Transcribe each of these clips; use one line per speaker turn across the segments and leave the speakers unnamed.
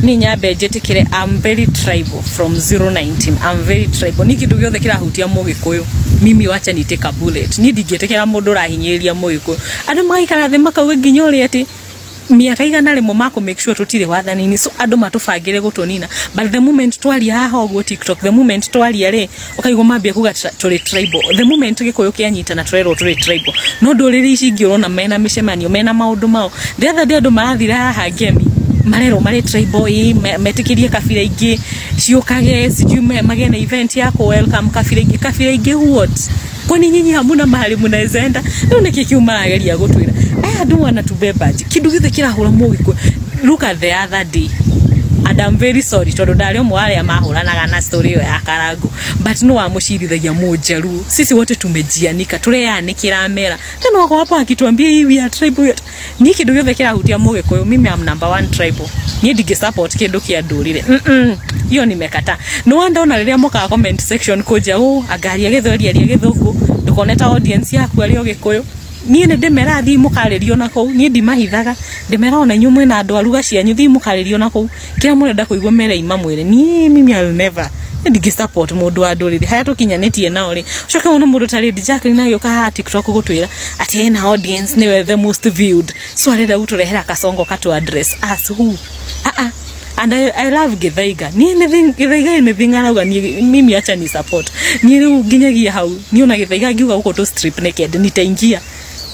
Ni nyambe njitikire, I'm very tribal from 019. I'm very tribal. Ni kindu giothe kirahutia Mugikuyu, mimi wacha ni take a bullet. Ni ndingĩtĩkĩra mũndũ ũrahinyĩrĩria Mũgĩkũyũ. Andũ magaikara thĩ makauga nginya ũrĩa atĩ mĩaka 100 mako make sure tutire wathani-inĩ, so andũ matũbangĩre gũtũnina. But the moment twaria haha ũguo TikTok, the moment twaria rĩ, ũkaigua mambia kuga tũrĩ tribal. The moment Gĩkũyũ kĩanyitana, tũrerwo tũrĩ tribal. No ndũrĩrĩ ici ingĩ ũrona mena mĩcemanio, mena maũndũ mao. The other day andũ marathire haha Ngemi, marerwo marĩ tribal, ĩ metĩkĩrie kabira ingĩ ciũkage, sijui magĩe na event ya kũ welcome kabira ingĩ. Kabira ingĩ what? Kwani nyinyi hamuna mahali mnaweza enda? Rĩu nĩkĩ kĩu marageria gũtwĩra? Aya andũ wanatubeba aje? Kĩndũ gĩothe kĩrahũra Mũgĩkũyũ. Look at the other day, and I'm very sorry tondũ ndarĩ ũmwe wa arĩa mahũranaga na story ĩyo ya Karangu, but no wamũcirithagia Mũjaruo. Sisi wote tumejianika, tureyanĩkĩra mera tena wako hapo akituambia hii we are tribal, we are. Ni kĩndũ gĩothe kĩrahutia Mũgĩkũyũ, mimi am number one tribal. Niĩ ndingĩ support kĩndũ kĩa ndũrĩrĩ. Hiyo nimekataa. No wonder ona rĩrĩa mokaga comment section kũnja ũ angaria Gĩthweri, aria Gĩthũngũ, ndũkone ta audience yaku arĩ o Gĩkũyũ. Niĩ nĩ ndĩmera thiĩ mũkarĩrio na kũu. Niĩ ndimahithaga, ndĩmera ona inyuĩ mwĩna andũ a ruga cianyu, thiĩ mũkarĩrio na kũu. Kĩrĩa mũrenda kũigua merei mamwĩre. Niĩ mimi I'll never, niĩ ndingĩ support mũndũ wa ndũrĩrĩ harĩa tũkinyanĩtie nao rĩ. Ũcoke wone mũndũ ta Lady Jacqueline agĩũka haha TikTok gũtwĩra atĩ ena audience, nĩwe the most viewed, so arenda gũtũrehera kasongo katu address us who? Ah ah. And I love Githaiga. Niĩ nĩ Githaiga nĩ thing'arauga. Niĩ mimi acha ni support. Niĩ rĩu nginyagia hau niĩ ona Githaiga ngiuga gũkũ tũ strip naked, nitaingia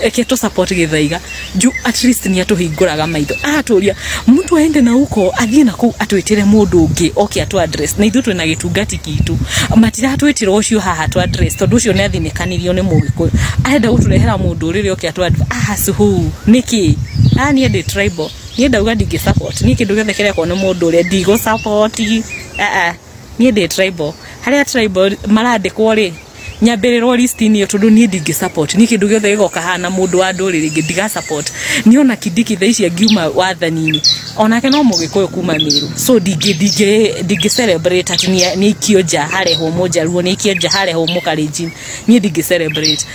eke to support Githaiga juu at least ni atuhingũraga maitho, aratũria mtu aende na huko, athiĩ na kũu atwĩtĩre mũndũ ũngĩ oke atu address, na ithuĩ twĩna gĩtungati kitũ. Matiratwĩtĩra ũcio haha tu address tondũ ũcio nĩ athinĩkanirio nĩ Mũgĩkũyũ. Arenda gũtũrehera mũndũ ũrĩrĩ oke atu address asuhu nĩkĩ? Ah, niĩ ndĩ tribal. Niĩ ndauga ndingĩ support. Niĩ kĩndũ gĩothe kĩrekwo nĩ mũndũ ũrĩa ndigũ support. Ah ah, niĩ ndĩ tribal. Harĩa tribal marandĩkwo rĩ, nyambĩrĩrwo list-inĩ ĩyo tondũ niĩ ndingĩ support. Niĩ kĩndũ gĩothe gĩgoka haha mũndũ wa ndũrĩrĩ ĩngĩ ndiga support. Niĩ ona Kindiki thaa ici angiuma wathani-inĩ, onake no Mũgĩkũyũ kuma Mĩrũ, so ndingĩ celebrate atĩ nĩ aikio nja harehwo Mũjaruo, nĩ aikio nja harehwo Mũkalenjin. Niĩ ndingĩ celebrate,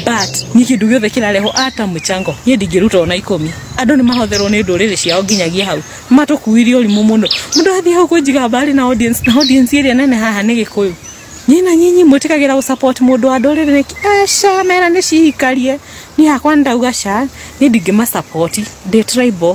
but niĩ kĩndũ gĩothe kĩrarehwo ata mchango, niĩ ndingĩruta ona 10. Andũ nĩ mahotherwo nĩ ndũrĩrĩ ciao nginyagia hau matũkuirie ũrimũ mũno. Mũndũ athiĩ hau kwĩnjiga mbari na audience, na audience ĩrĩa nene haha nĩ Gĩkũyũ. Nyina nyinyi mwĩtĩkagĩra gũ support mũndũ wa ndũrĩrĩ nĩkĩ? Aca, mera nĩ cihikarie. Niĩ hakwa ndauga ca, niĩ ndingĩma support, ndĩ tribal.